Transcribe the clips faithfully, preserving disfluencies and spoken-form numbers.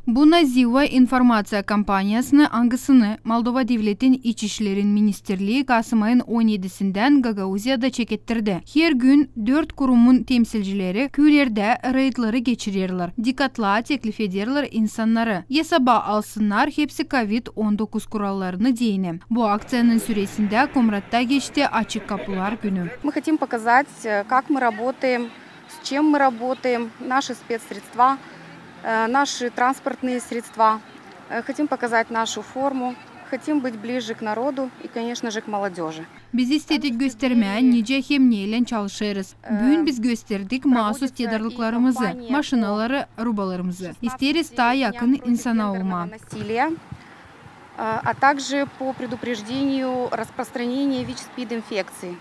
Bu Naziva informaţiya kampaniyasını, angısını Moldova Devletin İçişlerin Ministerlii kasım ayın on edisindän Gagauziyada çekettirdi. Her gün dört kurumun temsilcileri küülerdä reydleri geçirerlär, dikkatla teklif ederlär insannarı, esaba alsınnar hepsi kovid on dokuz kurallarını deyni. Bu akţiyanın süresindä Komratta geçti Açık kapılar günü. Мы хотим показать, э, как мы работаем, с чем мы работаем, наши спецсредства, э, наши транспортные средства. Э, хотим показать нашу форму, хотим быть ближе к народу и, конечно же, к молодёжи. Biz istedik göstermää, nicä hem neylän çalışêrız. Büün biz gösterdik maasus tedarlıklarımızı, maşinaları, rubalarımızı. İsteeriz taa yakın insana olmaa. Э, а также по предупреждению распространения ВИЧ-СПИД-инфекции.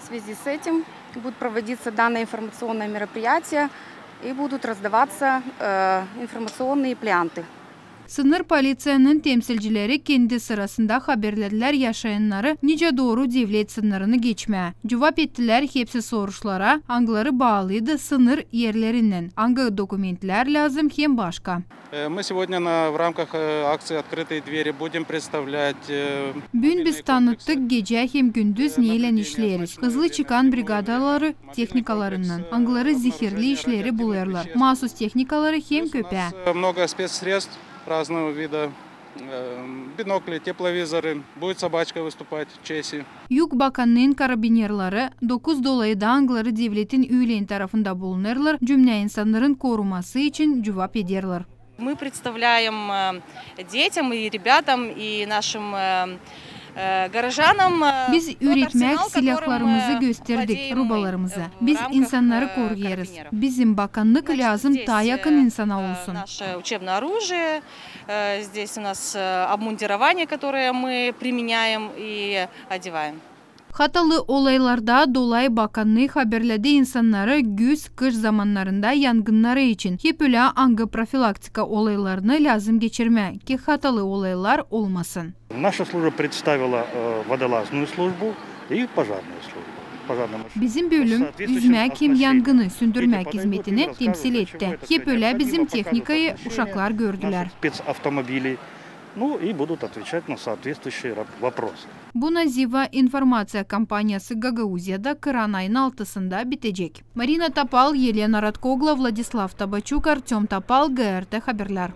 В связи с этим будут проводиться данное информационное мероприятие и будут раздаваться, э, информационные плеанты. Sınır poliţiyanın temsilcileri kendi sırasında haberledilär yaşayannarı, nicä dooru devlet sınırını geçmää. Cuvap ettilär hepsi soruşlara, angıları baalıydı sınır erlerinnän, angı dokumentlär lääzım hem başka. Э, мы сегодня на, в рамках, э, акции «Открытые двери» будем представлять, э, Büün biz tanıttık gecä hem gündüz neylän işleeriz. Hızlı çıkan brigadaları tehnikalarınnan, angıları zehirli işleri bulêrlar, maasus tehnikaları hem köpää. Э, много спецсредств разного вида, э, бинокли, тепловизоры, будет собачка выступать, Чеси. Yug bakannıın karabinerleri dokuz dolayı da, angıları devletin üülän tarafında bulunêrlar, cümnä insannarın koruması için cuvap ederlär. Мы представляем, э, детям и ребятам, и нашим, э, э, горожанам, э, тот арсенал, которым мы владеем мы, э, в рамках, э, карабинеров. Biz üüretmää silahlarımızı gösterdik, rubalarımızı. Biz insannarı koruyêrız. Bizim bakannık lääzım taa yakın insana olsun. Значит, здесь, э, наше учебное оружие, э, здесь у нас, э, обмундирование, которое мы применяем и одеваем. Hatalı olaylardan dolayı bakannıı haberledi insannarı güz, kış zamannarında yangınnarı için. Hep ölä angı profilaktika olaylarını lääzım geçirmää, ki hatalı olaylar olmasın. Наша служба представила, э, водолазную службу и пожарную службу. Bizim bölüm üzmäk hem yangını sündürmäk hizmetini temsil etti. Hep ölä bizim tehnikayı uşaklar gördülär. Спецавтомобили. Ну и будут отвечать на соответствующие рап-, вопросы. Bu Naziva informaţiya kampaniyası Gagauziyada kıran ayın altısında bitecek. Marina Topal, Elena Ratkogla, Vladislav Tabaçuk, Artöm Topal, GRT Haberlär.